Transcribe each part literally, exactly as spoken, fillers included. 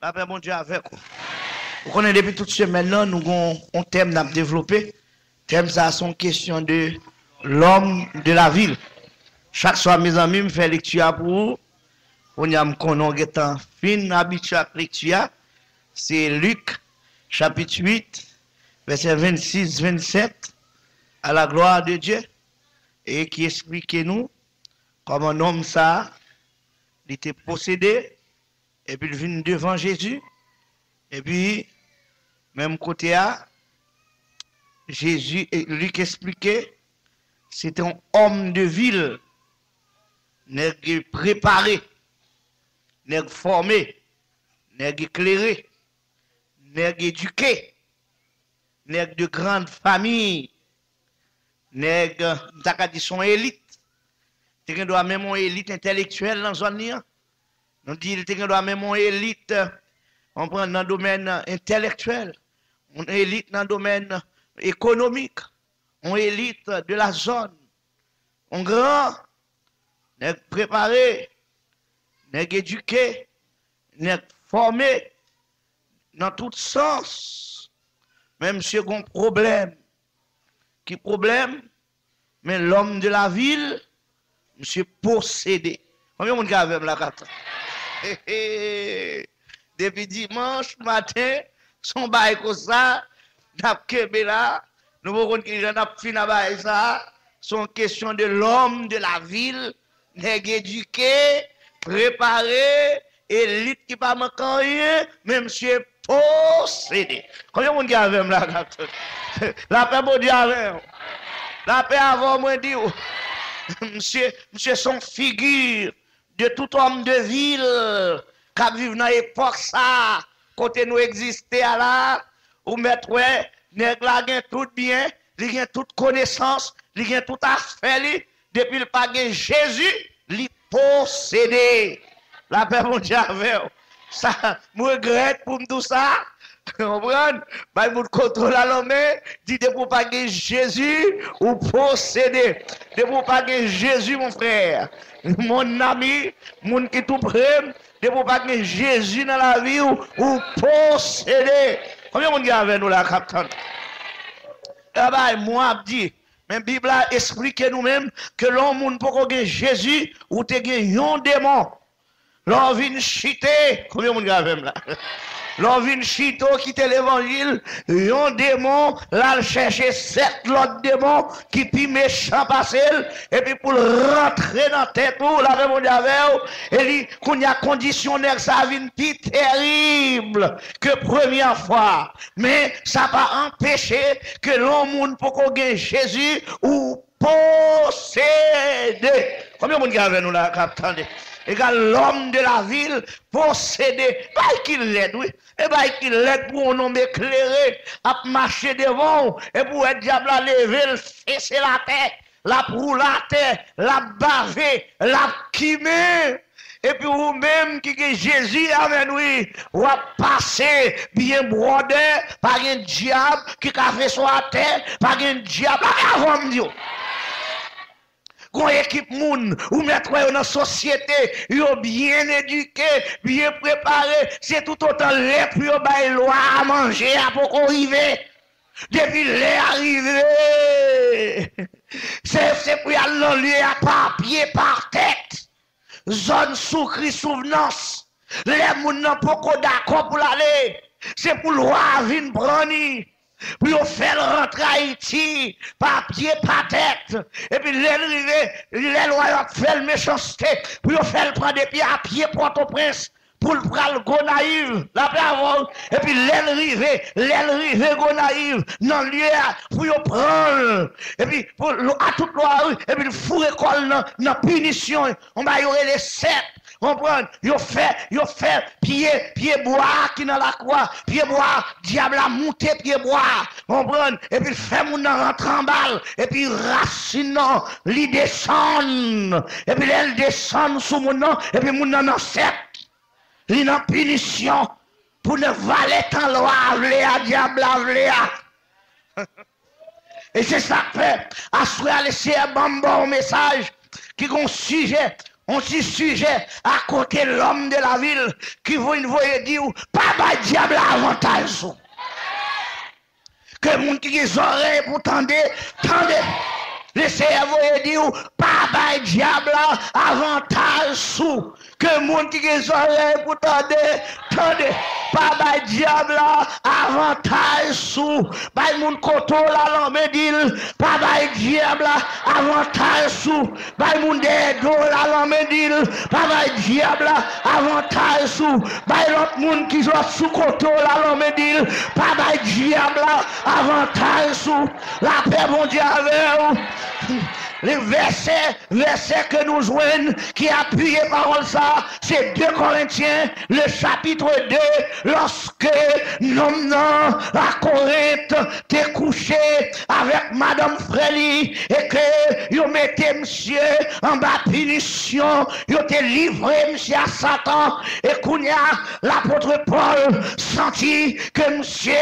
Lapè Bondye avèk ou. Ou konnen depi tout semèn nan, nou gon yon tèm n ap devlope. Tèm sa a se yon kesyon de l'homme de la ville. Chak swa, mezanmi, m fè lekti a pou ou. Kounye a, m konnen w gentan fin abitye ak lekti a. Se Lik, chapit uit, vèsè vennsis, vennsèt, à la gloire de Dieu, e ki esplike nou kòman nonm sa a, li te posede, epi l vin devan Jezi, epi menm kote a, Jezi, e, Lik esplike, se te yon òm de vil, nèg prepare, nèg fòme, nèg eklere, nèg edike, nèg de grande famille, nèg, m ta ka di se yon elit. Te gen dwa menm yon elit entèlektyèl nan zòn li an. Nou di l te gen dwa menm yon elit, konprann, nan domèn entèlektyèl, yon elit nan domèn ekonomik, yon elit de la zòn, yon gran nèg prepare, nèg edike, nèg fòme nan tout sans. Men misye gon pwoblèm. Ki pwoblèm? Men l'homme de la ville, misye posede. Konbyen moun ki avè m la k ap tann? Depi dimanch maten, se yon bagay konsa, n ap kenbe la. Nou poko konn ki jan n ap fin a bagay sa a. Se yon kesyon de l'homme de la ville, nèg edike, prepare, elit ki pa manke anyen, men misye posede. Konbyen moun ki avè m la k ap tann? Lapè Bondye avè w. Lapè avè w, mwen di w. Misye, misye se yon figi de tout homme de ville k ap viv nan epòk sa a, kote nou egziste a la, ou mèt wè, nèg la gen tout byen, li gen tout konesans, li gen tout afè li, depi l pa gen Jezi, li posede. Lapè Bondye avè w. Sa, m regrèt pou m di w sa. Konprann? Bay moun kontwòl a lanmen, di depi w pa gen Jezi, ou posede. Depi w pa gen Jezi, mon frè, mon ami, moun ki tou pre m, depi w pa gen Jezi nan lavi w, ou posede. Konbyen moun ki avè nou la k ap tann? E bagay mwen ap di, men Bib la esplike nou menm ke lè yon moun poko gen Jezi, ou te gen yon demon. Lè w vin chite, konbyen moun ki avè m la? Lè w vin chite, w kite levanjil, yon demon l al chèche sèt lòt demon ki pi mechan pase l, epi pou l rantre nan tèt ou, lapè Bondye avè w, e li, kounye a, kondisyon nèg sa a vin pi tèrib ke premyè fwa. Men sa pa anpeche ke lè yon moun poko gen Jezi, ou posede. Konbyen moun ki avè nou la k ap tande? Egal, l'homme de la ville, posede. Bagay ki lèd, wi. E bagay ki lèd pou yon nonm eklere ap mache devan w, epi w wè dyab la leve l, fese l atè, l ap woule atè, l ap bave, l ap kimen. Epi ou menm ki gen Jezi avè nou, w ap pase byen bwòdè, pa gen dyab ki ka fese w atè, pa gen dyab. Lapè avè m, di w. Gon ekip moun, ou mèt wè yo nan sosyete, yo byen edike, byen prepare, se toutotan lè pou yo bay lwa a manje a poko rive. Depi lè a rive, se, se pou y al nan lye a pa pye, pa tèt. Zòn soufri, souvnans. Lè moun nan poko dakò pou l ale, se pou lwa a vin pran li, pou yo fè l rantre Ayiti pa pye, pa tèt. Epi lè l rive, lè lwa yo ap fè l mechanste, pou yo fè l pran depi a pye Pòtoprens, pou l pral Gonayiv, lapè avè w. Epi lè l rive, lè l rive Gonayiv, nan lye a, pou yo pran l, epi pou l, a tout lwa, wi, epi l foure kò l nan, nan pinisyon, yon bagay yo rele sèt, konprann? Yo fè, yo fè pye, pye bwa a ki nan lakou a, pye bwa a, dyab la moute pye bwa a, konprann? Epi l fè moun nan rantre anba l, epi rasin nan, li desann, epi lè l desann sou moun nan, epi moun nan nan sèt. Li nan pinisyon pou nan vale tan lwa a vle a, dyab la vle a. E se sa k fè, aswè a, Lesenyè ban m ba w yon mesaj ki gon sijè On ti sijè akote lòm de lavil ki vin voye di w, pa bay dyab la avantaj sou. Ke moun ki gen zòrèy pou tande, tande. Lesenyè voye di w, pa bay dyab la avantaj sou. Ke moun ki gen zòrèy pou tande, tande. Pa bay dyab la avantaj sou. Bay moun kote w la lanmen di l, pa bay dyab la avantaj sou. Bay moun dèyè do w la lanmen di l, pa bay dyab la avantaj sou. Bay lòt moun ki sot sou kote w la lanmen di l, pa bay dyab la avantaj sou. Lapè Bondye avè w. Le vèsè, vèsè ke nou jwenn ki apiye pawòl sa, se de Korentyen, le chapitre de, lòske nonm nan Lakorent te kouche avèk madanm frè li e ke yo mete misye anba pinisyon, yo te livre misye a Satan. E kounye a, lapot Pòl santi ke misye,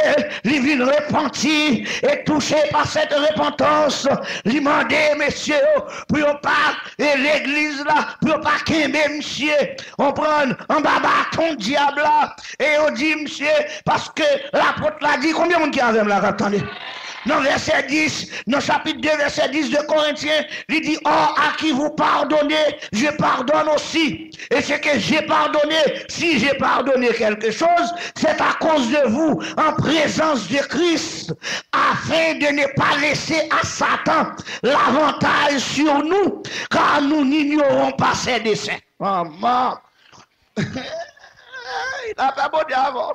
li vin repanti e touche pa sèt repantans. Li mande mesye yo pou yo pa, e legliz la, pou yo pa kenbe misye, konprann, anba baton dyab la. E yo di misye, paske lapot la di, konbyen moun ki avè m la k ap tande? Nan vèsè dis, nan chapit de, vèsè dis de Korentyen, li di, or, à qui vous pardonnez, je pardonne aussi. Et ce que j'ai pardonné, si j'ai pardonné quelque chose, c'est à cause de vous, en présence de Christ, afin de ne pas laisser à Satan l'avantage sur nous, car nous n'ignorons pas ses desseins. Manman. Lapè Bondye avè w.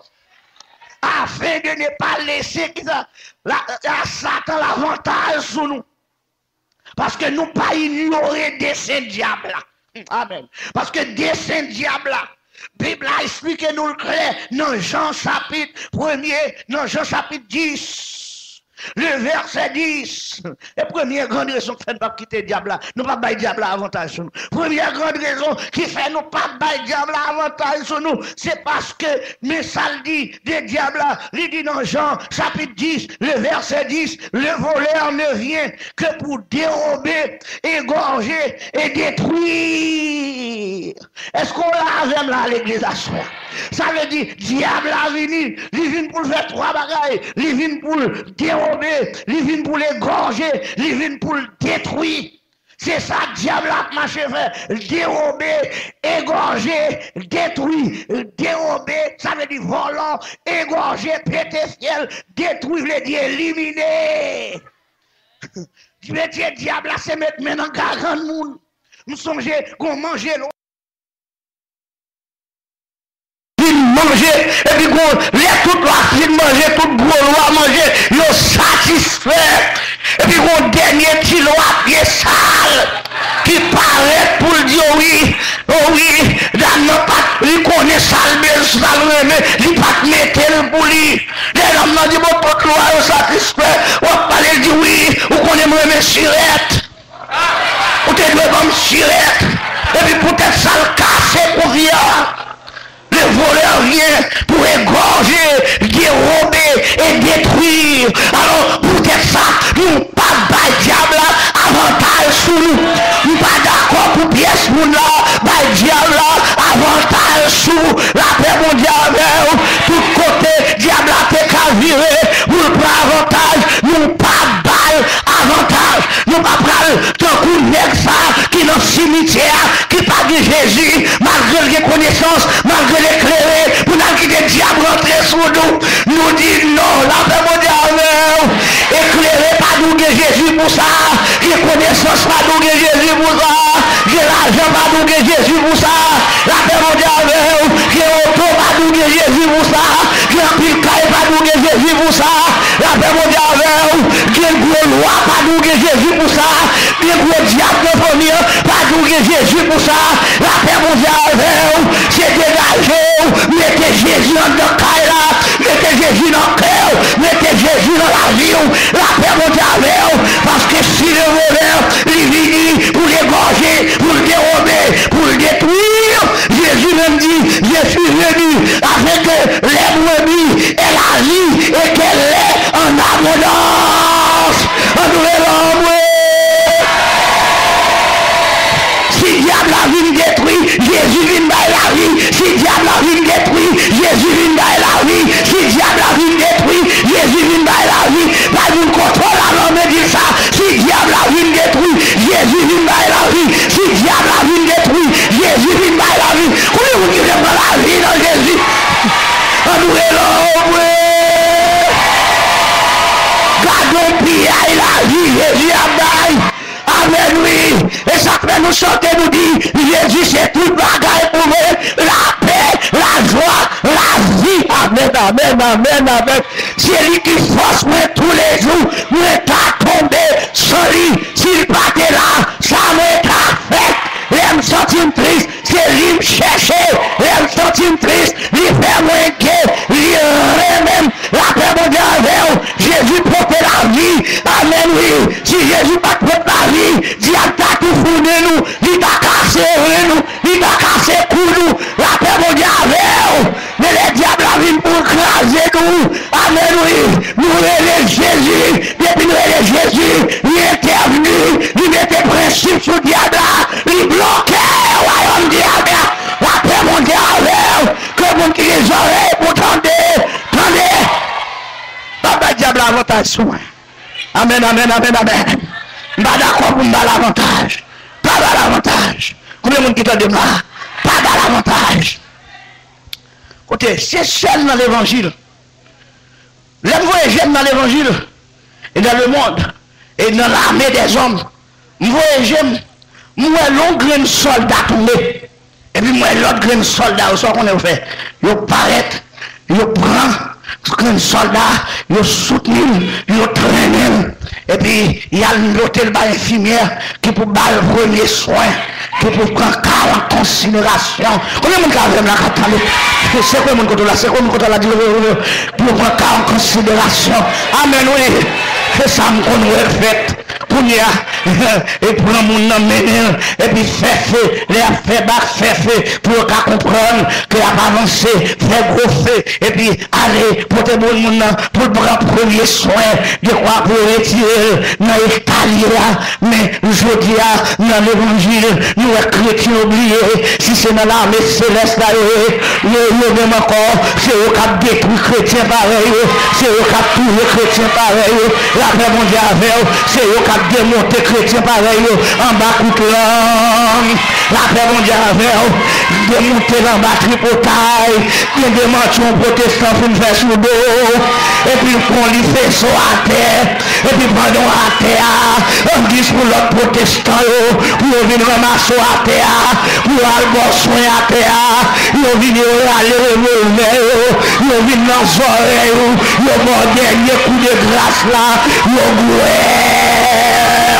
Afin de ne pas laisser, kisa, la, a Satan lavantaj sou nou. Paske nou pa inyore desen dyab la. Amèn. Paske desen dyab la, Bib la eksplike nou l klè nan Jan chapit premye, nan Jan chapit dis. Le vèsè dis. E premye gran rezon k fè n p ap kite dyab la, nou p ap bay dyab la avantaj sou nou. Premye gran rezon ki fè nou p ap bay dyab la avantaj sou nou, se paske, men sa l di de dyab la, li di nan Jan chapit dis, le vèsè dis, le voleur ne vient que pour dérober, égorger et détruire. Èske w la avè m la legliz aswè a? Sa vle di, dyab la vini, li vin pou l fè twa bagay. Li vin pou l dewobe, li vin pou l egòje, li vin pou l detwi. Se sa dyab la ap mache fè. Dewobe, egòje, detwi. Dewobe, sa vle di vòlò, egòje, pete fyèl, detwi vle di elimine. Metye dyab la se met men nan gagann moun. M sonje gon manje lwa vin manje, epi gon lè tout lwa fin manje, tout gwo lwa manje, yo satisfè. Epi gon dènye ti lwa pye sal ki parèt pou l di, o wi, o wi, dam nan pa t, li konnen sa l bezwen, sa l renmen, li pa t mete l pou li. Lè dam nan di, bon, tout lwa yo satisfè, w ap pale, l di, wi, ou konnen m renmen sirèt. Ou te dwe ban m sirèt. Epi poutèt sa l kase kouvya. Le voleur vient pour égorger, dérober et détruire. Alò, poutèt sa, nou pa bay dyab la avantaj sou nou. M pa dakò pou pyès moun la bay dyab la avantaj sou lapè Bondye avè w. Tout kote dyab la te ka vire pou l pran avantaj, nou pa ba l avantaj. Nou pa pral tankou nèg sa ki nan simityè a, ki pa gen Jezi, malgre l gen konesans, malgre l eklere, pou n al kite dyab rantre sou nou. Nou di non, lapè Bondye avè w. Eklere pa di w gen Jezi pou sa, gen konesans pa di w gen Jezi pou sa, gen lajan pa di w gen Jezi pou sa, lapè Bondye avè w. Gen oto pa di w gen Jezi pou sa, gen anpil kay pa di w gen Jezi pou sa, lapè Bondye avè w. Gen gwo lwa pa di w gen Jezi pou sa, gen gwo dyab nan fanmi an pa di w gen Jezi pou sa, lapè Bondye avè w. Se degaje w, mete Jezi anndan kay la, mete Jezi nan kè w, mete Jezi nan lavi w, lapè Bondye avè w. Paske si le volè li vini pou l egòje, pou l dewobe, pou l detwi, Jezi menm di, je suis venu afin que les brebis aient la vie et qu'elle l'ait en abondance. Ann rele anmwe. Si dyab la vin Jezi vin bay lavi, si dyab la vin detwi, Jezi vin bay lavi, si dyab la vin detwi, Jezi vin bay lavi. Bay moun kote w la nan men di l sa, si dyab la vin detwi, Jezi vin bay lavi, si dyab la vin detwi, Jezi vin bay lavi. Konbyen moun ki vle pran lavi nan Jezi? Annou rele anmwe. Gad yon piyay lavi Jezi ap bay. Amèn, wi. E sa k fè nou chante, nou di, Jezi se tout bagay pou mwen, lapè, lajwa, lavi. Amèn, amèn, amèn, amèn. Se li ki fòs mwen toulejou. Mwen ta tonbe san li. Si l pa te la, sa mwen ta fè? Lè m santi m tris, se li m chèche. Lè m santi m tris, li fè mwen gen, li renmen m. Lapè Bondye avè w. Jezi pote lavi. Amèn, wi. Si Jezi pa t pote lavi, dyab ta toufounen nou, li ta kase ren nou, li ta kase kou nou. Lapè Bondye avè w. Men lè dyab la vin pou l kraze nou, amèn, wi. Nou rele Jezi. Depi n rele Jezi, li entèvni, li mete prensip sou dyab la, li bloke wayòm dyab la. Lapè Bondye avè w. Ke moun ki gen zòrèy pou tande, tande. Pa bay dyab la avantaj sou mwen. Amèn, amèn, amèn, amèn. M pa dakò pou m ba l avantaj. Pa ba l avantaj. Konbyen moun ki tande m la? Pa ba l avantaj. Kote, se sèl nan levanjil. Lè m voye je m nan levanjil, e dans le monde, e dans l'armée des hommes, m voye je m, m wè yon grenn sòlda tonbe. Epi m wè lòt grenn sòlda yo, sa w konnen yo fè? Yo parèt, yo pran grenn sòlda, yo soutni l, yo trennen l. Epi y al pote l bay enfimyè ki pou ba l premye swen, ki pou pran ka l an konsiderasyon. Konbyen moun k avè m la k ap tande? Sekwe moun kote w la, sekwe moun kote w la, di l, pou yo pran ka w an konsiderasyon. Amèn, wi. Se sa m konn wè l fèt. Kounye a, e pran moun nan mennen l, epi fè fe, lè y ap fè bak, fè fe, pou yo ka konprann ke y ap avanse, fè gwo fe, epi ale, pote moun, moun nan, pou l pran premye swen, dekwa pou yo retire l nan eta l ye a. Men, jodi a, nan levanjil, nou wè kretyen yo bliye, si se nan lame selès la yo ye, yo, yo menm ankò, se yo k ap detwi kretyen parèy yo, se yo k ap touye kretyen parèy yo. Lapè Bondye avè w, se yo k ap demonte kretyen parèy yo anba kout lang. Lapè Bondye avè w, demonte l anba tripotay. Gen demanti yon pwotestan fin fè sou do w, epi l pran li fese w atè. Epi pandan w atè a, angiz pou lòt pwotestan yo, pou yo vin ranmase w atè a, pou yo al ba w swen atè a, yo vin, yo rale revòlvè yo, yo vin nan zòrèy ou, yo ba w dènye kou de gras la, yo gwè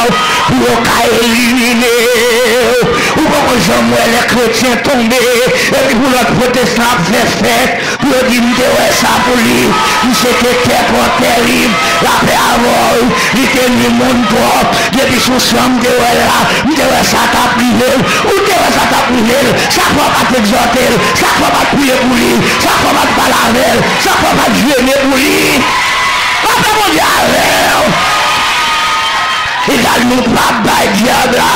w, pou yo ka elimine w. Ou poko janm wè lè kretyen tonbe, epi pou lòt pwotestan ap fè fèt, pou yo di, "M te wè sa pou li, misye te tèt an tèrib, lapè avè w, li te nwi moun twòp, depi sou chan m te wè l la, m te wè sa t ap rive l." Ou te wè sa t ap rive l, sa fè w pa t egzòte l, sa fè w pa t priye pou li, sa fè w pa t pale avè l, sa fè w pa t jene pou li. Lapè Bondye avè w. Egal, nou p ap bay dyab la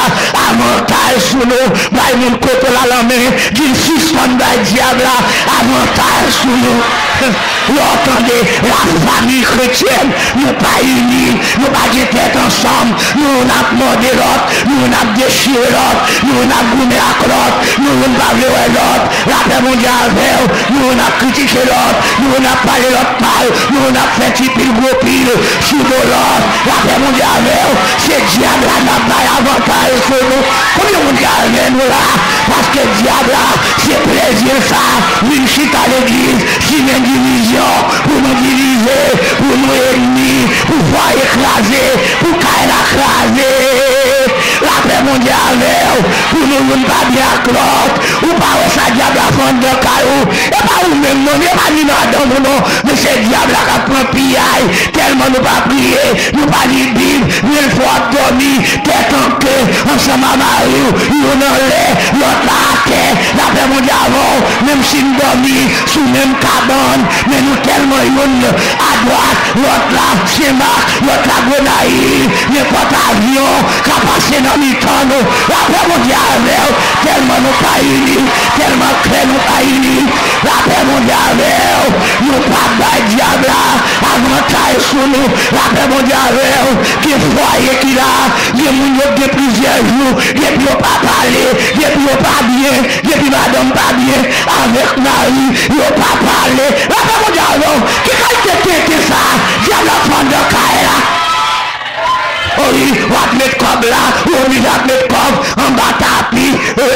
avantaj sou nou. Bay moun kote w la lanmen, di l sispann bay dyab la avantaj sou nou. Lè w tande lafanmi kretyèn, nou pa ini, nou pa gen tèt ansanm, nou youn ap mòde lòt, nou youn ap dechire lòt, nou youn ap goumen ak lòt, nou youn pa vle wè lòt. Lapè Bondye avè w. Nou youn ap kritike lòt, nou youn ap pale lòt mal, nou youn ap fè ti pil gwo pil sou do lòt. Lapè Bondye avè w. Se dyab la n ap bay avantaj sou nou. Konbyen moun ki avè nou la? Paske dyab la, se plezi l sa, vin chita legliz, simen divizyon, pou nou divize, pou nou enmi, pou fwaye kraze, pou kay la kraze. Lapè Bondye avè w, pou nou youn pa byen ak lòt. Ou pa wè sa dyab la fè anndan kay ou? E pa ou menm non, e pa ni madanm ou non, men se dyab la k ap pran piyay. Tèlman nou pa priye, nou pa li Bib, men fò w ap dòmi tèt an ke ansanm a mari w, youn anlè, lòt la atè. Lapè Bondye avè w, menm si n dòmi sou menm kabann, men nou tèlman youn adwat, lòt la Senmak, lòt la Gonayiv, nenpòt avyon ka pase nan mitan An nou, lapè Bondye avè w. Tèlman nou pa ini, tèlman kè nou pa ini, lapè Bondye avè w. Nou p ap bay dyab la avantaj sou nou. Lapè Bondye avè w. Gen fwaye ki la, gen moun yo gen plizyè jou depi yo pa pale, depi yo pa byen, depi madanm pa byen avèk mari, yo pa pale. Lapè Bondye avè w. Ki kalite tenten sa? Dyab la fè anndan kay la. O wi, w ap met kòb la, ou oblije ap met kòb anba tapi. E,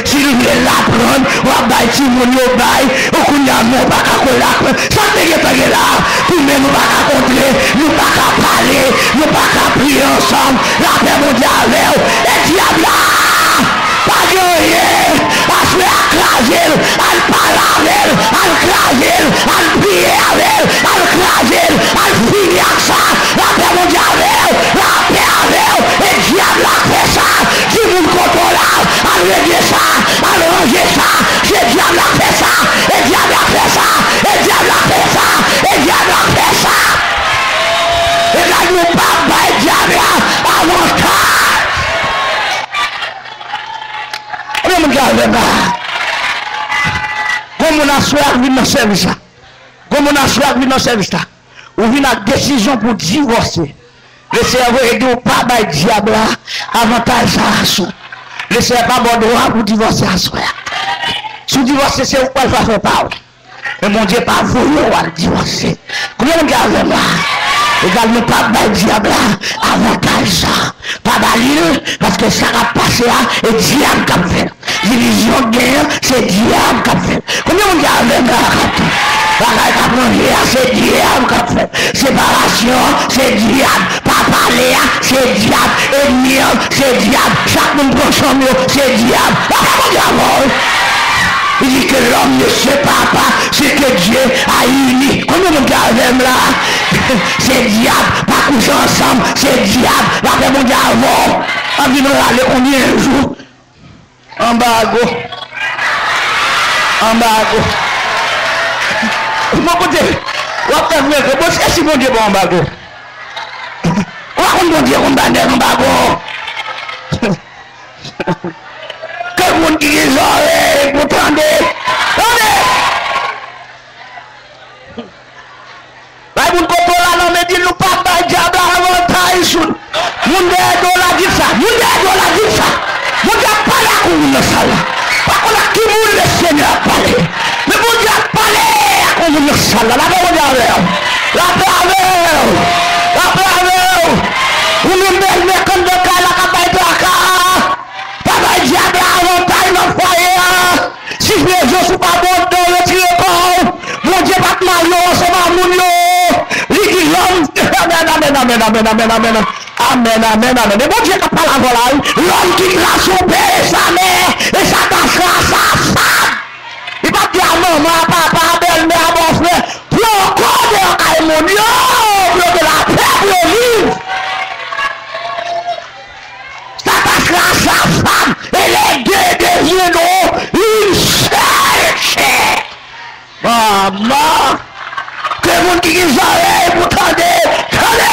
si l vle l aprann, w ap bay timoun yo bay. Ou kounye a, men w pa ka kole ak sa k te gentan gen la. Pou men nou pa ka kontre, nou pa ka pale, nou pa ka priye ansanm. Lapè Bondye avè w. E dyab la! Pa gen anyen. Aswè a kraze l. Al pale avè l. Al kraze l. Al priye avè l. Al kraze l. Al fini ak sa. Lapè Bondye avè w. Lapè avè w. E dyab la k fè sa. Di moun kote w la. Al regle sa. Al ranje sa. Se dyab la k fè sa. E dyab la k fè sa. E dyab la k fè sa. E dyab la k fè sa. E la nou p ap bay dyab la avantaj. Konbyen moun ki avè m la? Gon moun aswè a k vin nan sèvis la. Gon moun aswè a k vin nan sèvis la. Ou vin ak desizyon pou divòse. Lesenyè voye di w pa bay dyab la avantaj sa a sou. Lesenyè pa ba w dwa pou divòse aswè a. Si w divòse, se ou k pral fè afè pa w. Men Bondye pa voye w al divòse. Konbyen moun ki avè m la? Egal, nou p ap bay dyab la avantaj sa. Pa ba li l, paske sa k ap pase a, e dyab k ap fè l. Divizyon k genyen, se dyab k ap fè l. Konbyen moun ki avè m la? Bagay k ap ranje a, se dyab k ap fè l. Separasyon an, se dyab. Pa pale a, se dyab. Ènmi an, se dyab. Chak moun pran chanm yo, se dyab. Lapè Bondye avè w. Il dit que l'homme ne sépare pas ce que Dieu a uni. Konbyen moun ki avè m la? Se dyab, pa kouche ansanm, se dyab. Lapè Bondye avè w. Anvi nou rale konbyen jou? Anbago. Anbago. Bon, kote, w ap fè m reve. Bon, èske si Bondye ba w anbago? Ou pa konn Bondye konn ba nèg anbago. Ke moun ki gen zòrèy pou tande, tande! Bay moun kote w la nan men, di l nou p ap bay dyab la avantaj sou l. Moun dèyè do w la, di l sa. Moun dèyè do w la, di l sa. Bondye ap pale ak yon moun nan sal la. Pa konn ak ki moun Lesenyè ap pale. Men Bondye ap pale ak yon moun nan sal la. Lapè Bondye avè w. Lapè avè w. Lapè avè w. Ou menm bèlmè k anndan kay la k ap bay traka. Pa bay dyab la avantaj nan fwaye a. Si Jezi ou pa bon anndan, retire kò w. Bondye pa t marye w ansanm a moun yo. Li di lòm, amèn, amèn, amèn. Amèn, amèn, amèn. E Bondye k ap pale avè w la, wi. Lòm ki trase yon pye e sa mè, e sa ta sa, sa, sa. Li pa t di a manman, a papa, a bèlmè, a bòfrè, pran kò deyò kay moun yo, pou yo gen lapè, pou yo viv. Sa ta sa, sa, sa, e lè de deviendront une seule chair. Manman, ke moun ki gen zòrèy pou tande, tande!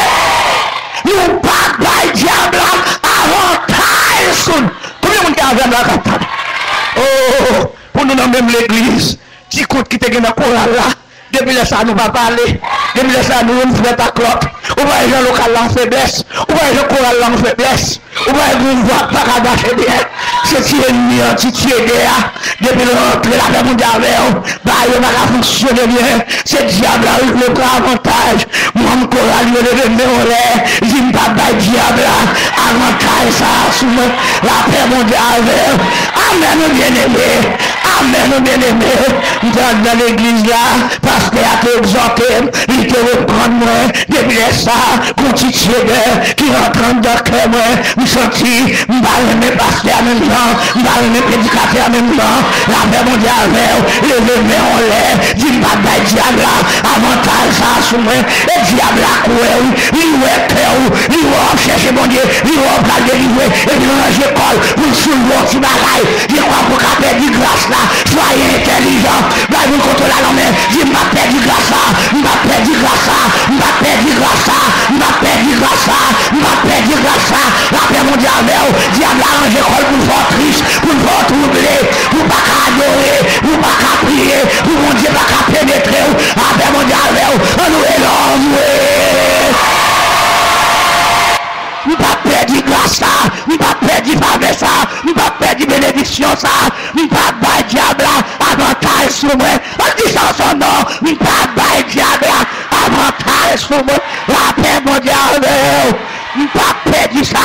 Nou pa bay dyab la avantaj sou nou. Konbyen moun ki avè m la k ap tande? Oh, pou nou nan menm legliz, ti kont ki te gen nan koral la, depi lè sa a nou pa pale, depi lè sa a nou youn frèt ak lòt. Ou pa wè jan lokal la an feblès, ou pa wè jan koral la an feblès. Ou pa wè gen yon vwa k pa ka mache byen? Se ti ènmi an, ti tyede a. Depi l rantre, lapè Bondye avè w. Bagay yo pa ka fonksyone byen. Se dyab la wi vle pran avantaj. Manm koral yo leve men w anlè. Di m p ap bay dyab la avantaj sa a sou mwen. Lapè Bondye avè w. Amèn, wi, byeneme. Amèn, wi, byeneme. M te anndan legliz la. Pastè a te egzòte m. Li te reprann mwen. Depi lè sa a, gon ti tyedè ki rantre anndan kè mwen. M santi m pa renmen pastè a menm jan, m pa renmen predikatè a menm jan. Lapè Bondye avè w, leve men w anlè, di m pa t bay dyab la avantaj sa a sou mwen. E dyab la kwè wi, li wè kè w, li wè w ap chèche Bondye, li wè w pral delivre, epi l ranje kò l pou l soulve yon ti bagay. Dekwa pou w ka pèdi gras la. Swaye entèlijan. Bay moun kote w la lanmen. Di, "M p ap pèdi gras sa. M p ap pèdi gras sa. M p ap pèdi gras sa. M p ap pèdi gras sa. M p ap pèdi gras sa." Lapè Bondye avè w. Dyab la Lekòl pou n fè w tris, pou n fè w twouble, pou w pa ka adore, pou w pa ka priye, pou Bondye pa ka penetre w. Lapè Bondye avè w. Ann louwe l, ann louwe. M p ap pèdi gras sa, m p ap pèdi favè sa, m p ap pèdi benediksyon sa, m p ap bay dyab la avantaj sou mwen. Ann di sa ansanm non, m p ap bay dyab la avantaj sou mwen. Lapè Bondye avè w. M p ap pèdi sa.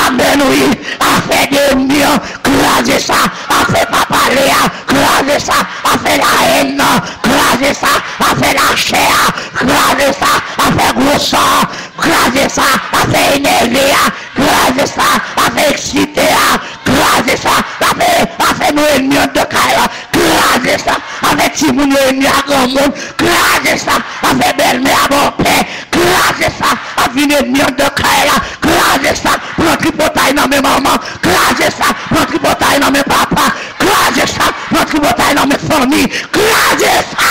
Amèn, wi. Afè de ènmi an, kraze sa. Afè pa pale a, kraze sa. Afè lahèn nan, kraze sa. Afè lachè a, kraze sa. Afè gwo san an, kraze sa. Afè enève a, kraze sa. Afè eksite a, kraze sa. Afè, afè nou ènmi anndan kay la, kraze sa. Afè timoun yo ènmi a granmoun, kraze sa. Afè bèlmè a bòpè, kraze sa. Ap vin ènmi anndan kay la, kraze sa. Pran tripotay nan men manman, kraze sa. Pran tripotay nan men papa, kraze sa. Pran tripotay nan men fanmi, kraze sa.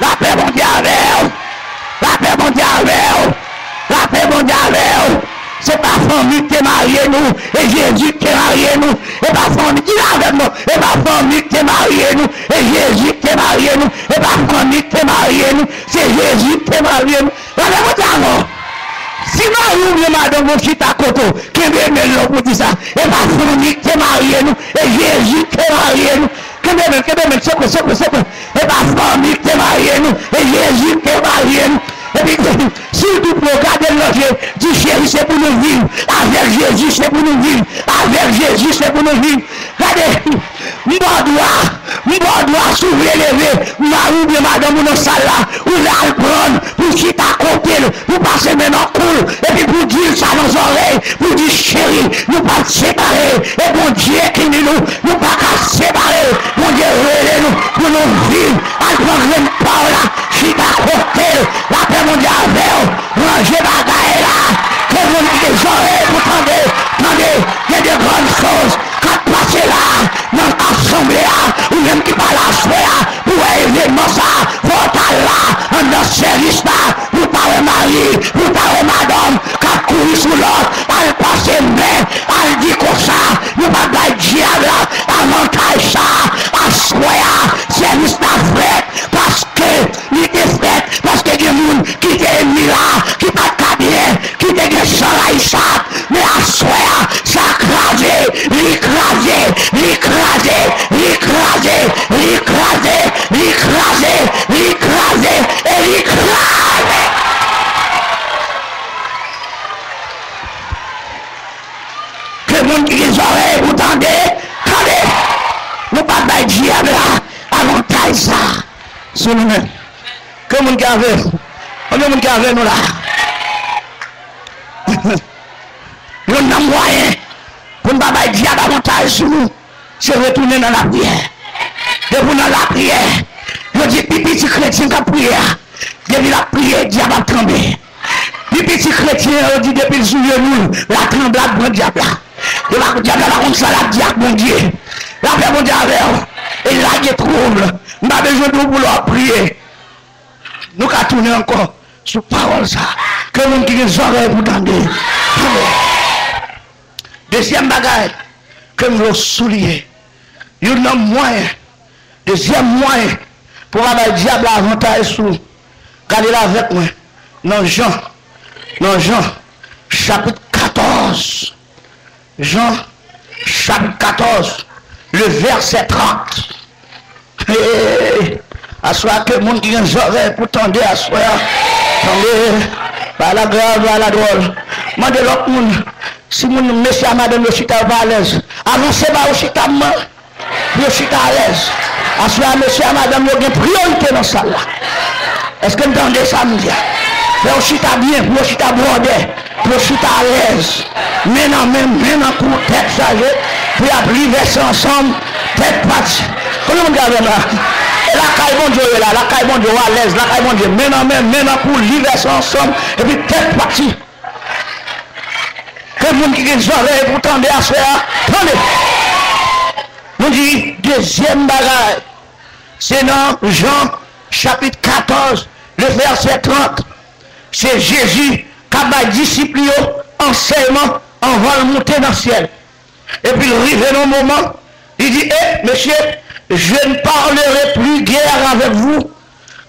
Lapè Bondye avè w. Lapè Bondye avè w. Lapè Bondye avè w. Se pa fanmi ki te marye nou, e Jezi ki te marye nou. E pa fanmi, di l avè m non. E pa fanmi ki te marye nou, e Jezi ki te marye nou. E pa fanmi ki te marye nou, se Jezi ki te marye nou. Lapè Bondye avè w. Si mari w oubyen madanm ou chita kote w, kenbe men l non pou di sa. E pa fanmi ki te marye nou, e Jezi ki te marye nou. Kenbe men, kenbe men, sekwe, sekwe, sekwe. E pa fanmi ki te marye nou, e Jezi ki te marye nou. Epi, si w doute, gade l nan je, di, cheri, se pou nou viv. Avèk Jezi, se pou nou viv. Avèk Jezi, se pou nou viv. Gade, m ba w dwa, m ba w dwa, si w vle leve, mari w oubyen madanm ou nan sal la, ou vle al pran l, pou w chita kote l, pou w pase men nan kou l, epi pou w di l sa nan zòrèy, pou w di, cheri, nou p ap separe, e Bondye ki ni nou, nou pa ka separe. Bondye rele nou pou nou viv. Al pran grenn pa w la, chita kote l. Lapè Bondye avè w. Ranje bagay la. Ke moun ki gen zòrèy pou tande, tande. Il y a de grandes choses k ap pase la nan asanble a. Ou menm ki pa la aswè a, pou wè evènman sa, fò w ta la anndan sèvis la, pou w ta wè mari, pou w ta wè madanm k ap kouri sou lòt, al pase men, al di konsa, nou pa bay dyab la avantaj sa. Aswè a, sèvis la fèt, paske li te fèt, paske gen moun ki te ènmi la, ki pa t ka byen, ki te gen san rayisab, men aswè a, sa kraze, li kraze, li kraze, li kraze, e li kraze. Ke moun ki gen zòrèy pou tande, tande. Nou pa bay dyab la avantaj sa sou nou menm. Ke moun ki avè, konbyen moun ki avè nou la? Youn nan mwayen pou n pa bay dyab avantaj sou nou, se retounen nan lapriyè. Depi w nan lapriyè, yo di pi piti kretyen k ap priye a, depi l ap priye, dyab ap tranble. Pi piti kretyen an, yo di depi l sou jenou l, latranblad pran dyab la. Yo pa, dyab la pa konn sa l ap di ak Bondye. Lapè Bondye avè w. E lage twoub. M pa bezwen di w pou lè w ap priye. Nou ka tounen ankò sou pawòl sa. Ke moun ki gen zòrèy pou tande, tande. Dezyèm bagay ke m vle w souliye, youn nan mwayen, dezyèm mwayen pou w pa bay dyab la avantaj sou, gade l avèk mwen nan Jan, nan Jan, chapit katòz. Jan, chapit katòz, le vèsè trant. Hey, aswè a, ke moun ki gen zòrèy pou tande aswè a, tande. Bagay la grav, bagay la dwòl. Mande lòt moun, si moun, mesye a madanm yo chita, yo pa alèz, avanse ba yo chita, man. Pou yo chita alèz. Aswè a, mesye a madanm yo gen priyorite nan sal la. Èske n tande sa m di a? Fè yo chita byen, pou yo chita bwòdè, pou yo chita alèz. Men nan men, men nan kou, tèt chaje, pou y ap li vèsè ansanm, tèt pati. Konbyen moun ki avè m la? E lakay Bondye w ye la, lakay Bondye w alèz, lakay Bondye, men nan men, men nan kou, li vèsè ansanm, epi tèt pati. Ke moun ki gen zòrèy pou tande aswè a, tande. Nou di, dezyèm bagay, se nan Jan, chapit katòz, le vèsè trant. Se Jezi k ap bay disip li yo ansèyman anvan l moute nan syèl. Epi l rive nan moman, li di, eh, mesye, je ne parlerai plus guère avec vous,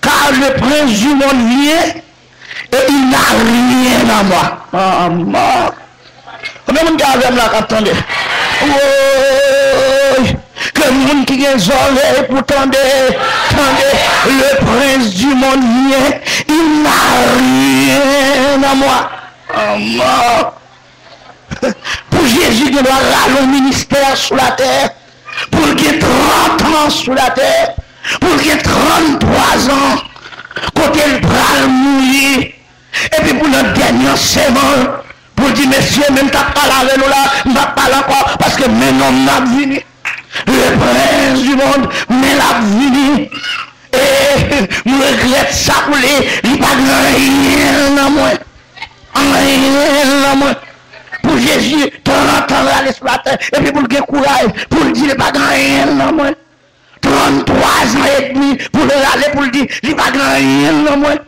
car le prince du monde vient et il n'a rien à moi. Amen. Konbyen moun ki avè m la k ap tande? Woy! Ke moun ki gen zòrèy pou tande, tande, le prince du monde vient, il n'a rien à moi. Amen. Pou Jezi gen dwa rale yon ministè sou latè, pou l gen trant an sou latè, pou l gen tranntwa zan, kote l pral mouri, epi pou nan dènye ansèyman l, pou l di, mesye, men m t ap pale avè nou la, m p ap pale ankò, paske men nonm nan ap vini. Le prince du monde, men l ap vini. E m regrèt sa pou li, li pa gen anyen nan mwen. Anyen nan mwen. Pou Jezi, trant an rale sou latè, epi pou l gen kouraj, pou l di li pa gen anyen nan mwen. Tranntwa zan edmi pou l rale, pou l di li pa gen anyen nan mwen.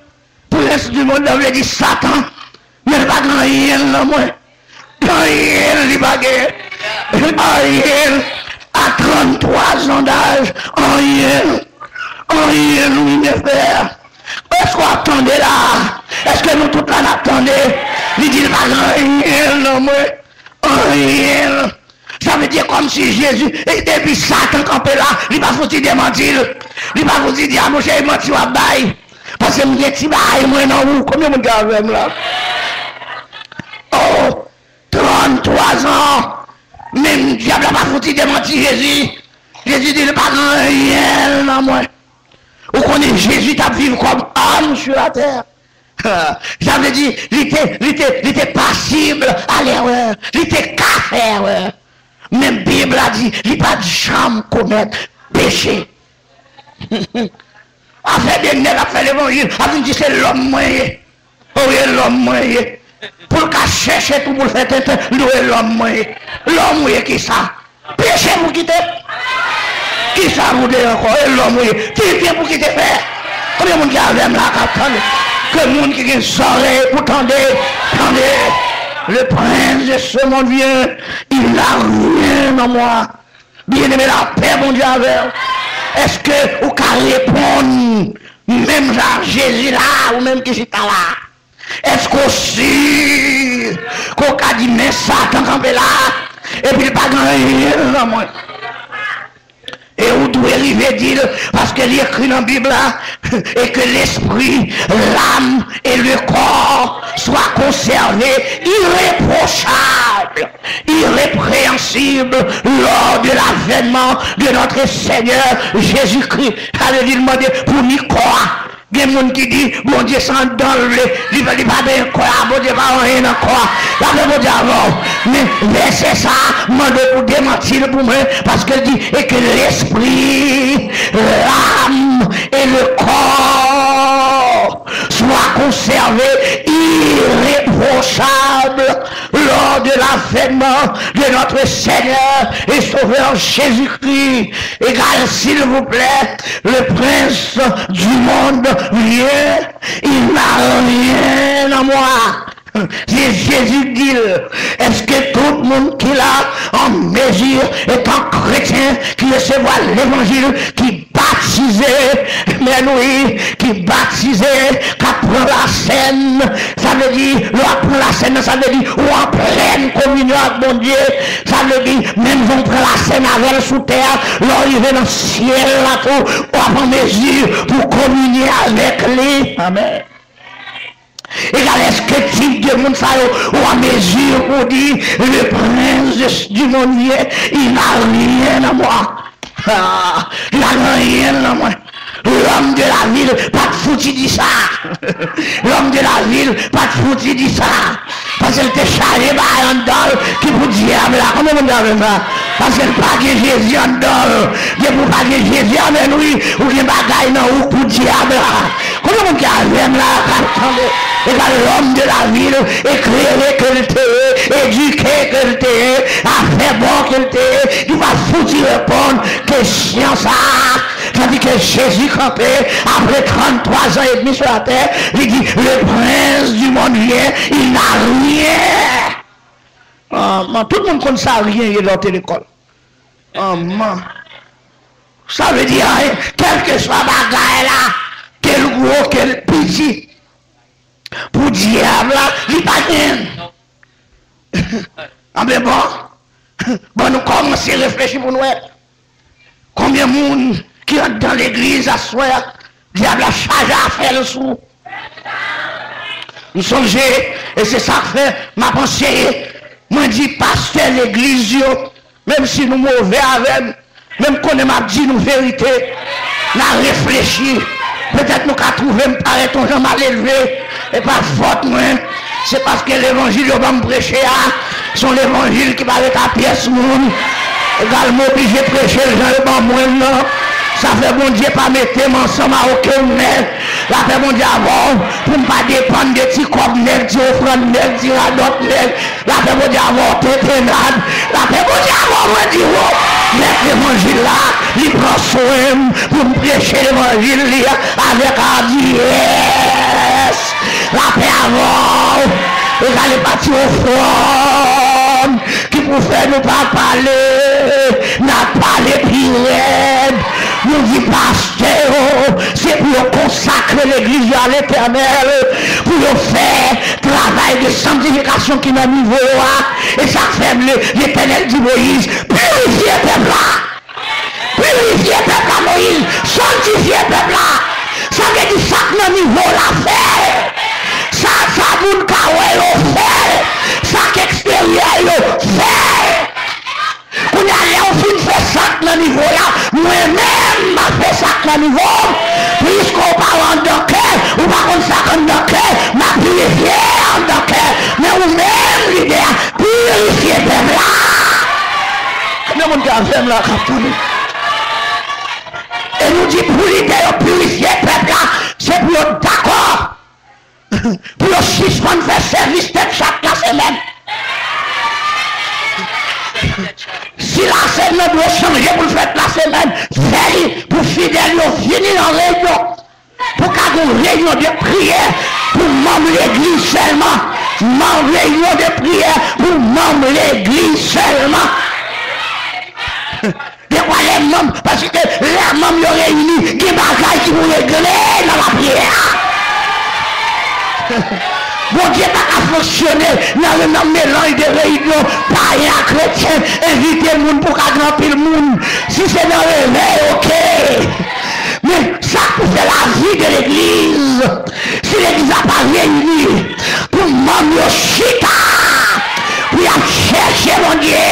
Prens di mond nan vle di Satan, men li pa gen anyen nan mwen. Anyen li pa gen. Anyen. A tranntwa zan daj, anyen. Anyen, wi, mè frè. Èske w ap tande la? Èske nou tout la n ap tande? Li di li pa gen anyen nan mwen. Anyen. Sa vle di kòmsi Jezi, e, depi Satan kanpe la, li pa fouti demanti l. Li pa fouti di, a monchè, e manti w ap bay. Paske m gen ti bagay mwen nan ou. Konbyen moun ki avè m la? Oh, tranntwa zan. Menm dyab la pa fouti demanti Jezi. Jezi di, li pa gen anyen nan mwen. Ou konnen Jezi t ap viv kòm òm sou latè. Sa vle di, li te, li te, li te pasib a lerè. Li te ka fè erè. Men Bib la di, li pa t janm komèt peche. Afè de nèg ap fè levanjil, ap vin di se lòm mwen ye. O, e lòm mwen ye. Pou l ka chèche tou pou l fè tenten, li di, e lòm mwen ye. Lòm ou ye kisa? Peche pou kite. Kisa pou de ankò? E lòm ou ye. Tenten pou kite fè. Konbyen moun ki avè m la k ap tande? Ke moun ki gen zòrèy pou tande, tande. Le prince de ce monde vient, il n'a rien en moi. Byeneme, lapè Bondye avè w. Èske ou ka reponn menm jan ak Jezi la, ou menm ki chita la? Èske w si ke w ka di, men Satan kanpe la, epi l pa gen anyen nan mwen? E ou dwe rive di l, paske li ekri nan Bib la, et que l'esprit, l'âme et le corps soient conservés irréprochables, irrépréhensibles lors de l'avènement de notre Seigneur Jésus-Christ. Sa vle di l mande pou ni kò a. Gen moun ki di, Bondye se anndan l vle, li, li pa benyen kò a, Bondye pa anyen nan kò a. Lapè Bondye avè w. Men vèsè sa a mande w pou demanti l pou mwen, paske l di, et que l'esprit, l'âme et le corps soient conservés irréprochables lors de l'avènement de notre Seigneur et Sauveur Jésus-Christ. Egal, silvouplè, le prince du monde vient, il n'a rien en moi. Se Jezi k di l, èske tout moun ki la an mezi, etan kretyen ki resevwa levanjil, ki batize, men wi, ki batize, k ap pran lasèn, sa vle di, lè w ap pran lasèn nan, sa vle di, ou an plèn kominyon ak Bondye, sa vle di, menm jan w pran lasèn avè l sou tè a, lè w rive nan syèl la tou, w ap an mezi pou w kominye avèk li. Amèn. Egal, èske tip de moun sa yo, ou an mezi pou di, le prince du monde vient, il n'a rien en moi. Ah, li pa gen anyen nan mwen. L'homme de la ville pa t fouti di sa. L'homme de la ville pa t fouti di sa. Paske l te chaje bagay anndan l ki pou dyab la. Konbyen moun ki avè m la? Paske l pa gen Jezi anndan l. Depi w pa gen Jezi, amèn wi, ou gen bagay nan ou k pou dyab la. Konbyen moun ki avè m la k ap tande? Egal, l'homme de la ville, eklere ke l te ye, edike ke l te ye, afè bon ke l te ye, li pa fouti reponn kesyon sa a. Tandis que Jésus campait après trente-trois ans et demi sur la terre, il dit, le prince du monde vient, il n'a rien. Ah, man, tout moun konn sa rien ye lè w te lekòl. Ah, man. Sa vle di anyen, kèlkeswa bagay la, ke l gwo, ke l piti, pou dyab la, li pa gen. Anben bon, bon, nou kòmanse reflechi pou n wè. Konbyen moun ki anndan legliz aswè a, dyab la chaje afè l sou? M sonje, e se sa k fè m ap anseye, mwen di pastè legliz yo, menm si nou move avè m, men m konnen m ap di nou verite, n a reflechi. Petèt nou ka twouve m parèt yon jan malelve, e pa fòt mwen. Se paske levanjil yo ban m preche a, se yon levanjil ki pa ret a pyès moun. Egal, m oblije preche l jan yo ban mwen l lan. Sa fè Bondye pa mete m ansanm a okenn nèg. Lapè Bondye avè w, pou m pa depann de ti kòb nèg, ti ofrann nèg, ti radòt nèg. Lapè Bondye avè w, Tentenad. Lapè Bondye avè w, mwen di w, mèt levanjil la, li pran swen m pou m preche levanjil li a avèk adyès. Lapè avè w. Egal, e pa ti ofrann ki pou fè nou pa pale, n ap pale pi rèd. Nou di pastè yo, se pou yo konsakre legliz yo a Letènèl, pou yo fè travay de sanktifikasyon ki nan nivo yo a. E sa k fè Le-, Letènèl di Moyiz, pirifye pèp la. Pirifye pèp la, Moyiz, sanktifye pèp la. Sa vle di sa k nan nivo w la, fè l. Sa, sa moun ka wè yo, fè l. Sa k eksteryè yo, fè l. Kounye a, lè w fin fè sa k nan nivo w la, mwen menm, m ap fè sa k nan nivo m. Piske w pa wè anndan kè, ou pa konn sa k anndan kè, m ap pirifye anndan kè. Men ou menm, lidè a, pirifye pèp la. Konbyen moun ki avè m la k ap tande? E nou di pou lidè yo pirifye pèp la, se pou yo dakò pou yo sispann fè sèvis tèt chat lasemèn. Si lasemèn dwe chanje pou l fèt lasemèn, fè li pou fidèl yo vini nan reyinyon. Pou ka gen yon reyinyon de priyè pou manm legliz sèlman. Manm, reyinyon de priyè pou manm legliz sèlman. Dekwa lè manm, paske lè manm yo reyini, gen bagay ki pou regle nan lapriyè a. Bondye pa ka fonksyone nan, nan melanj de reyinyon, payen ak kretyen, envite moun pou ka gen anpil moun. Si se nan revèy, oke. Men, sa k pou fè lavi de legliz, si legliz la pa reyini, pou manm yo chita, pou y ap chèche Bondye.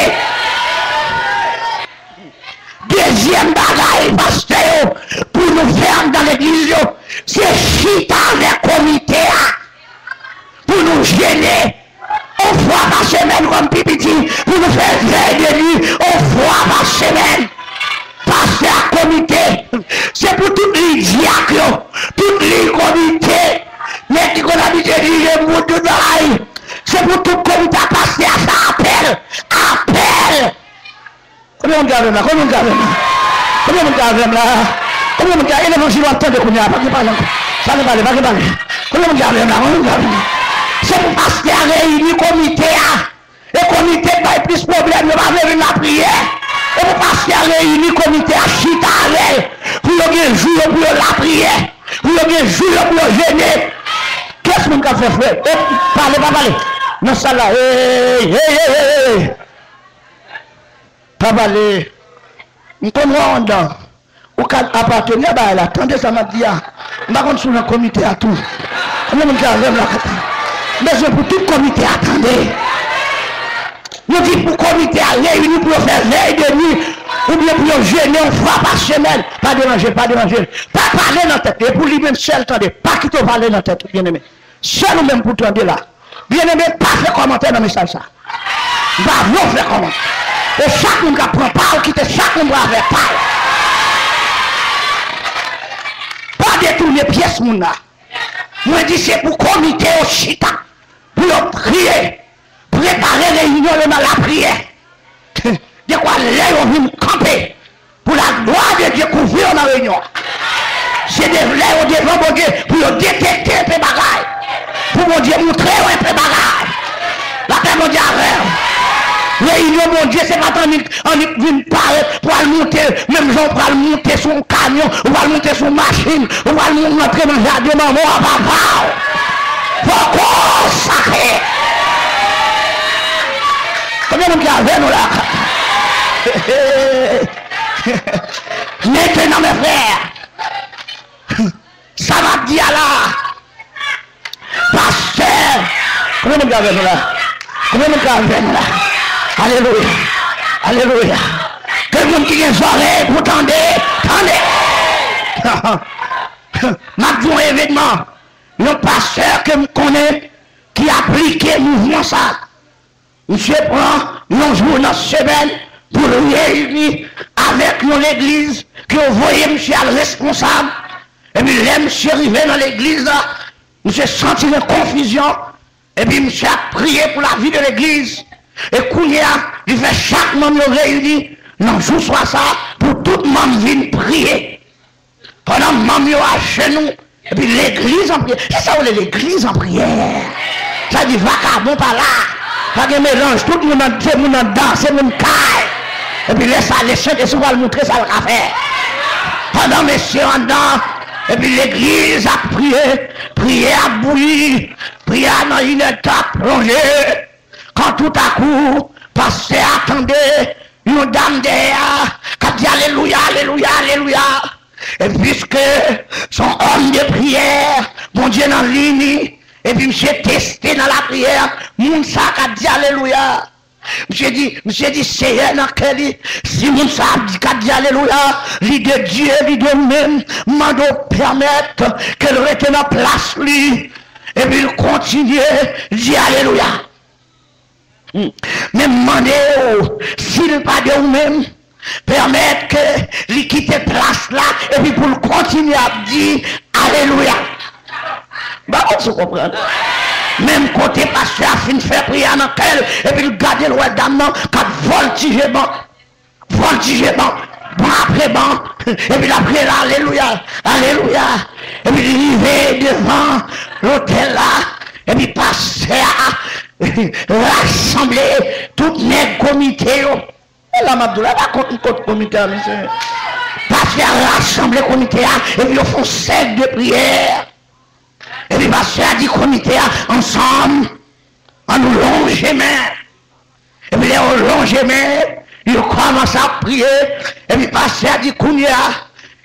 Dezyèm bagay, pastè yo, pou nou fè anndan legliz yo, se chita avèk komite a, pou nou jene yon fwa pa semèn kòm pi piti, pou nou fè vèy de nwi yon fwa pa semèn. Pastè ak komite, se pou tout liy dyak yo, tout liy komite, nèg ki konn abitye dirije moun, tout bagay. Se pou tout komite a, pastè a fè apèl, apèl. Konbyen moun ki avè m la? Konbyen moun ki avè m la? Konbyen moun ki avè m la? Konbyen moun ki avè m? E levanjil w ap tande kounye a, pa gen pale ankò. Pa gen pale, pa gen pale. Konbyen moun ki avè m la? Konbyen moun ki avè m la? Se pou pastè a reyini komite a. E komite k bay plis pwoblèm, yo pa vle vin lapriyè. E pou pastè a reyini komite a, chita avè l, pou yo gen jou yo pou yo lapriyè, pou yo gen jou yo pou yo jene. Kiyès moun k ap fè frè? E pale, pa pale. Nan sal la, ey, ey, ey, ey, ey. Pa pale. M konn wè w anndan. Ou ka apateni a bagay la. Tande sa m ap di a. M pa konn si w nan komite a tou. Konbyen moun ki avè m la kote? M bezwen pou tout komite a tande. Nou di pou komite a reyini pou yo fè vèy de nwi, oubyen pou yo jene yon fwa pa semèn. Pa deranje l, pa deranje l. Pa pale nan tèt li. E pou li menm sèl tande. Pa kite w pale nan tèt ou, byeneme. Sèl ou menm pou tande la. Byeneme, pa fè kòmantè nan mesaj sa. M pa vle w fè kòmantè. E chak moun k ap pran pa w, kite chak moun pran afè pa l. Pa detounen pyès moun la. Mwen di se pou komite yo chita, pou yo priye, prepare reyinyon yo nan lapriyè. Dekwa lè yo vin kanpe, pou laglwa Lapè de Dye kouvri yo nan reyinyon an. Se de lè yo devan Bondye pou yo detekte enpe bagay. Pou Bondye montre yo enpe bagay. Lapè Bondye avè w. Reyinyon Bondye se pa t annik, annik vin parèt pou al monte, menm jan w pral monte sou yon kamyon, ou pral monte sou yon machin, ou pral moun rantre nan jaden manman w a papa w. Fò w konsakre. Konbyen moun ki avè nou la? Mentenan, mè frè, sa m ap di a la, pastè, konbyen moun ki avè nou la? Konbyen moun ki avè nou la? Alelouya. Alelouya. Ke moun ki gen zòrèy pou tande, tande. M ap di yon evenman. Yon pastè ke m konnen ki aplike mouvman sa. Misye pran yon jou nan semèn pou l reyini avèk yon legliz ke yo voye misye al responsab. Epi lè misye rive nan legliz la, misye santi gen konfizyon. Epi misye ap priye pou lavi de legliz. E kounye a, li fè chak manm yo reyini nan jou swa sa pou tout manm vin priye. Pandan manm yo ajenou, epi legliz an priyè. Kisa w rele legliz an priyè? Sa di vakabon pa la. Pa gen melanj, tout moun nan, se moun anndan, se moun kay. Epi lè sa, Lesentespri pral montre sa l ka fè. Pandan mesye anndan, epi legliz ap priye, priyè ap bouyi, priyè a nan inèdtan ap plonje. Kan toutakou, pastè a tande yon dam dèyè a k ap di, alelouya, alelouya, alelouya. E piske se yon òm de priyè, Bondye nan liy li, epi misye teste nan lapriyè, moun sa k ap di alelouya. Misye di, misye di, Seyè nan kè li, si moun sa ap di, k ap di alelouya, li de Dye, li de ou menm, m mande w pèmèt ke l rete nan plas li, epi l kontinye di alelouya. Men m mande w, si l pa de ou menm, pèmèt ke li kite plas la, epi pou l kontinye ap di, alelouya. M pa konn si w konprann. Menm kote pastè a fin fè priyè a nan kè l, epi l gade l wè dam nan k ap vòltije ban. Vòltije ban, ban apre ban, epi l ap rele alelouya, alelouya. Epi li rive devan lotèl la, epi pastè a rasanble tout nèg komite yo. E la m ap di w la, pa kont, kont komite a, mesye. Pastè a rasanble komite a, epi yo fè yon sèk de priyè. Epi pastè a di komite a, ansanm, ann nou lonje men. Epi lè yo lonje men, yo kòmanse ap priye. Epi pastè a di, kounye a,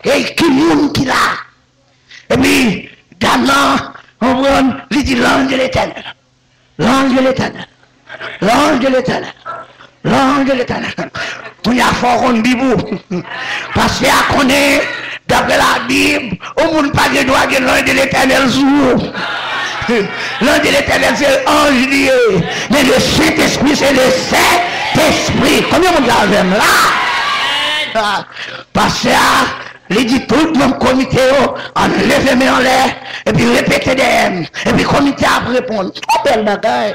ey, ki moun ki la? Epi dam nan, konprann, li di, l'ange de l'Éternel. L'ange de l'Éternel. L'ange de l'Éternel. L'ange de l'Éternel. Kounye a fò w konn Bib ou. Pastè a konnen, daprè Labib, yon moun pa gen dwa gen l'ange de l'Éternel sou ou. L'ange de l'Éternel se anj li ye. Men le Sentespri se le Sentespri. Konbyen moun ki avè m la? Pastè a Li di tout manm komite yo, ann leve men anlè, epi repete dèyè m. Epi komite a ap reponn. Yon bèl bagay.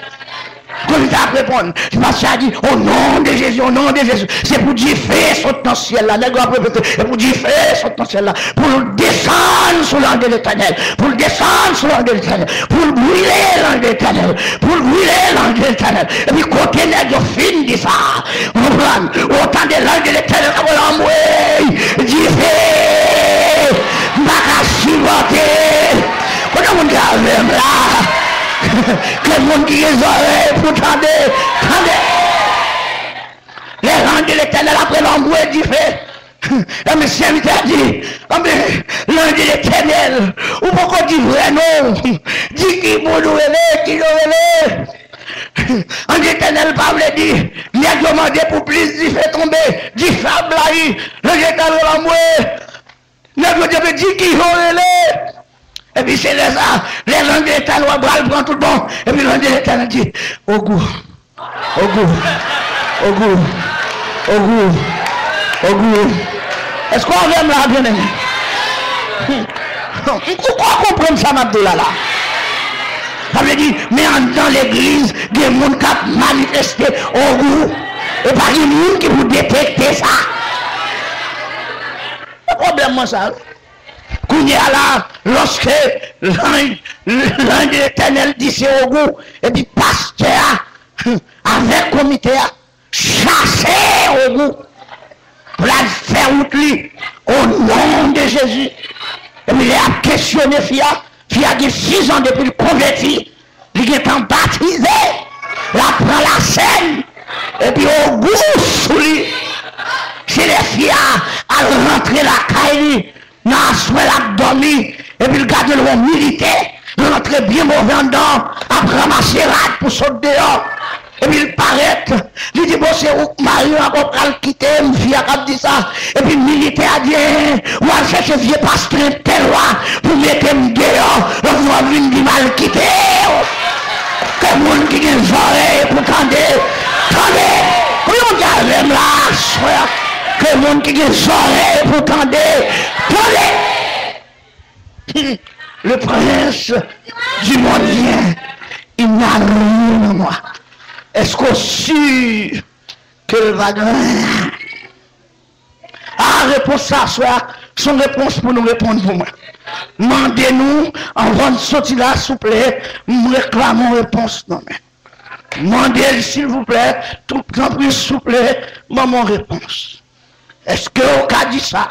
Komite a ap reponn. Pastè a di, au nom de Jésus, au nom de Jésus. Se pou dife sot nan syèl la. Nèg yo ap repete, se pou dife sot nan syèl la. Pou l desann sou l'ange de l'Éternel. Pou l desann sou l'ange de l'Éternel. Pou l brile l'ange de l'Éternel. Pou l brile l'ange de l'Éternel. Epi kote nèg yo fin di sa, konprann, ou tande l'ange de l'Éternel ap rele anmwey, dife, m pa ka sipòte. Kote moun ki avè m la? Ke moun ki gen zòrèy pou tande, tande. Lè l'ange de l'Éternel ap rele anmwey, dife. Ebyen, sèvitè a di, ebyen, l'ange de l'Éternel, ou poko di vrè non w. Di ki moun ou rele, ki non w rele. Ange Letènèl pa vle di, nèg yo mande pou plis dife tonbe, dife ap blayi, ange Letènèl rele anmwe. Nèg yo di, men di ki jan w rele. Epi se lè sa, lè ange Letènèl wè bra l pran tout bon, epi ange Letènèl di, Ogou, Ogou, Ogou, Ogou, Ogou. Èske w avè m la, byeneme? Ou ka konprann sa m ap di w la la? Sa vle di, men anndan legliz, gen moun k ap manifeste ogou. E pa gen moun ki pou detekte sa. sistèm mwen sa yo. Kounye a la, lorsque l'ange, l'ange de l'Éternel di se Ogou, epi pastè a, avèk komite a, chase Ogou pou l al fè wout li, o non de Jezi. Epi lè y ap kesyone fi a, fi a gen sis an depi l konvèti, li gentan batize, l ap pran lasèn, epi Ogou sou li. Se lè fi a al rantre lakay li, nan aswè l ap dòmi, epi l gade l wè yon militè rantre byen move anndan, ap ranmase rad pou sot deyò. Epi l parèt, li di, "Bon, se ou k mari m ankò pral kite m," fi a k ap di sa. Epi militè a di, "Ou al chèche vye pastè entèl wa pou mete m deyò, lòt jou w ap vin di m al kite w." Ke moun ki gen zòrèy pou tande, tande. Kòman moun ki avè m la aswè a? Ke moun ki gen zòrèy pou tande, tande. Le prince du monde vient, il n'a rien en moi. Est-ce que sûr que le va gagner? A, repons sa aswè a, se yon repons pou nou reponn pou mwen. Mande nou, anvan n soti la, souple, m reklame yon repons nan men. Mande l, silvouplè, tout tanpri, souple, ban m yon repons. Èske w ka di sa?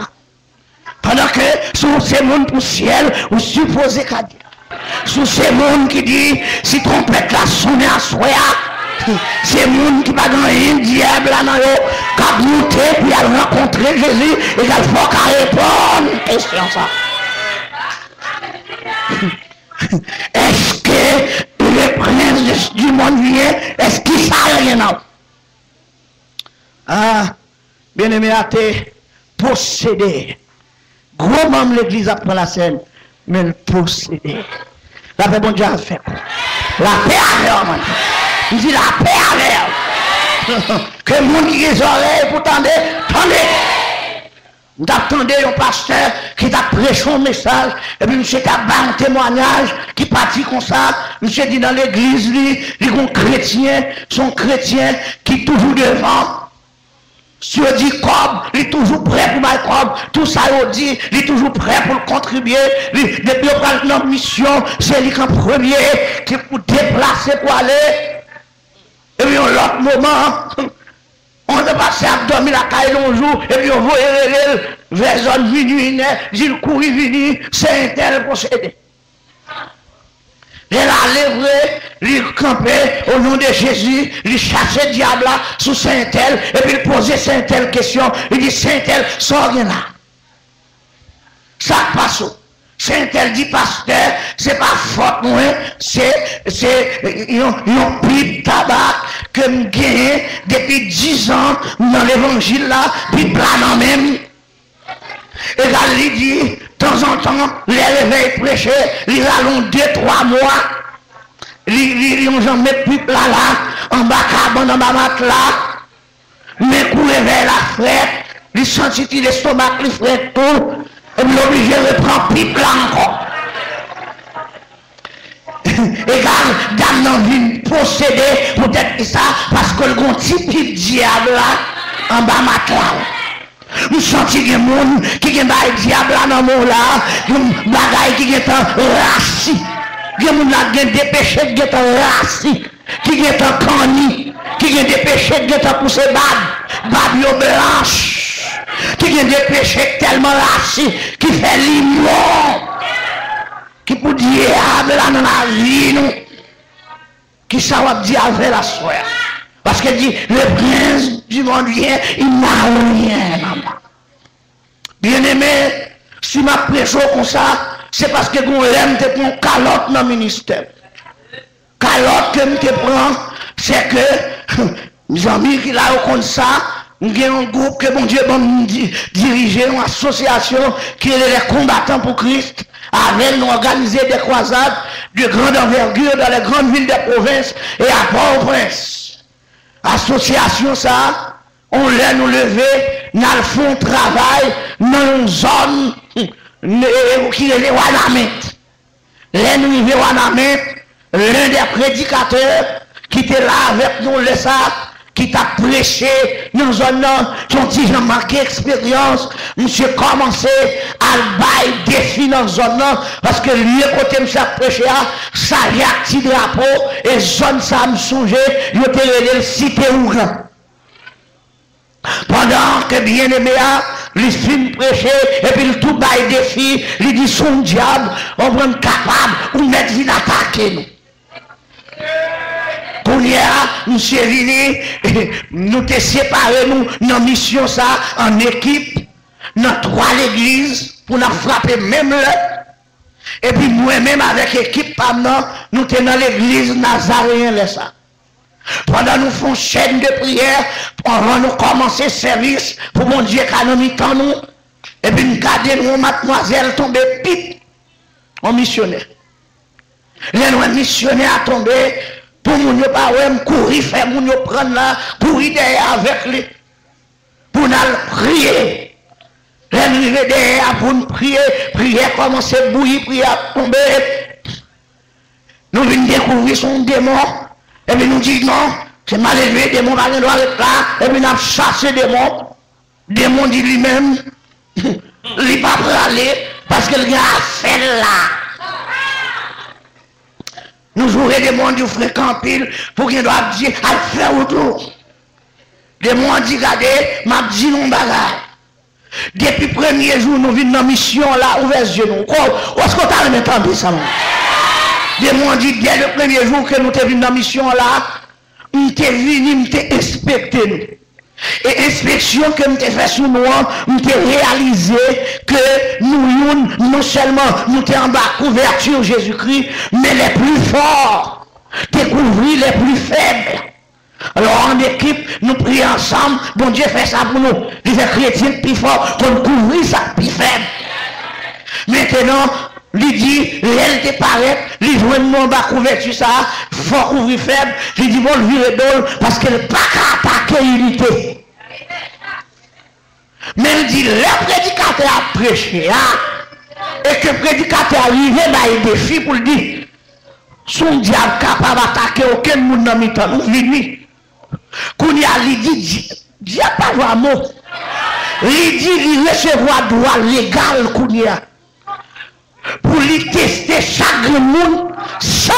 Pandan ke si w se moun pou syèl, ou sipoze ka di. Si w se moun ki di, si twonpèt la sonnen aswè a, se moun ki pa gen anyen, dyab la nan yo, k ap moute pou y al rankontre Jezi, egal fò w ka reponn kesyon sa. Èske le prince du monde vient? Èske sa rele nan? Ah, byeneme a te posede. Gwo manm legliz ap pran lasèn, men l posede. Lapè Bondye avèk ou. Lapè avè w, mwen. M di lapè avè w. Ke moun ki gen zòrèy pou tande, tande. M t ap tande yon pastè ki t ap preche yon mesaj, epi misye t ap bay yon temwayaj ki pati konsa. Misye di nan legliz li, li gon kretyen, se yon kretyen ki toujou devan. Si yo di kòb, li toujou prè pou bay kòb. Tout sa yo di, li toujou prè pou l kontribye. Li, depi yo pral nan misyon, se li k an premye, ki pou deplase pou ale. Epi yon lòt moman, yon lòt pastè ap dòmi lakay li yon jou, epi yo voye rele l vè zòn minui, inè, di l kouri vini, se entèl posede. Lè l ale vre, li kanpe, o non de Jezi, li chase dyab la sou se entèl, epi l poze se entèl kesyon, li di, se entèl, sa w gen la? Sa k pase w? Se entèl di, pastè, se pa fòt mwen, se, se yon, yon pip tabak ke m genyen depi diz an nan levanjil la, pip la nan men m. Egal li di, tanzantan, lè revèy preche, li rale yon de, twa mwa, li, li, li yon jan met pip la la, anba kabann, anba matla, men kou revèy la frèt, li santi ti lestomak li frèt tou, epi l oblije repran pip la ankò. Egal, dam nan vin posede poutèt ki sa, paske l gon ti pip dyab la anba matla l. M santi gen moun ki gen bay dyab la nan men w la, yon bagay ki gentan rasi. Gen moun la gen de peche ki gentan rasi, ki gentan kanni, ki gen de peche ki gentan pouse bab, bab yo blanch, ki gen de peche k tèlman rasi, ki fè limon, ki pou dyab la nan lavi nou. Kisa w ap di avè l aswè a? Paske l di, le prince du monde vient, il n'a rien en moi. Byeneme, si m ap preche w konsa, se paske gon lè m te pran yon kalòt nan ministè m. Kalòt ke m te pran, se ke, zanmi ki la yo konn sa, m gen yon gwoup ke Bondye ban m di-, dirije, yon asosyasyon ki rele Les Combattants pour Christ. Avè l, nou òganize de croisades de grande envergure dans les grandes villes de province et à Port-au-Prince. Asosyasyon sa a, yon lè nou leve, n al fè yon travay nan yon zòn, n-, ki rele Wanament. Lè n rive Wanament, len dè predikatè ki te la avèk nou lè sa a, ki t ap preche nan zòn nan, ki yon ti jan manke eksperyans, misye kòmanse al bay defi nan zòn nan, paske lye kote misye ap preche a chaje ak ti drapo, e zòn sa a, m sonje, yo te rele l Site Ougan. Pandan ke byeneme a, li fin preche, epi l tou bay defi, li di, "Si w dyab, ou pran kapab, ou mèt vin atake nou." Kounye a, misye vini, nou te separe nou nan misyon sa a an ekip, nan twa legliz, pou n ap frape menm lè. Epi mwen menm avèk ekip pa m nan, nou te nan legliz Nazareyen lè sa a. Pandan nou fè yon chèn de priyè, anvan nou kòmanse sèvis, pou Bondye ka nan mitan nou, epi m gade nou, yon madmwazèl tonbe pip, yon misyonè. Lè n wè misyonè a tonbe, pou moun yo pa wè, m kouri fè moun yo pran l la, kouri dèyè avèk li, pou n al priye. Lè n rive dèyè a pou n priye, priyè kòmanse bouyi, priyè ap tonbe. Nou vin dekouvri se yon demon. Epi nou di, "Non, se maledve, demon pa gen dwa ret la." Epi n ap chase demon. Demon di li menm, li pa prale, paske l gen afè l la. Nou joure demon an di, "W frekan anpil, pou gen dwa ap di, al fè wout ou." Demon an di, "Gade, m ap di nou yon bagay. Depi premye jou nou vin nan misyon an la, ouvè zye nou." Ko, èske w ta renmen tande sa, man? Demon an di, "Dè le premye jou ke nou te vin nan misyon an la, m te vini, m te enspekte nou. E enspeksyon ke m te fè sou nou an, m te reyalize ke nou youn, non sèlman nou te anba kouvèti Jezikri, men les plus forts te kouvri les plus faibles." Alò, an ekip, nou priye ansanm, Bondye fè sa pou nou. Li fè kretyen k pi fò konn kouvri sa k pi fèb. Mentenan, li di, lè l te parèt, li jwenn nou anba kouvèti sa a, fò kouvri fèb, li di, bon, l vire do l, paske l pa ka atake inite. Men l di, lè predikatè a ap preche a, e ke predikatè a rive bay defi pou l di, si yon dyab kapab atake okenn moun nan mitan nou, vini. Kounye a, li di, di- dyab pa jwe a mo. Li di li resevwa dwa legal kounye a pou li teste chak grenn moun san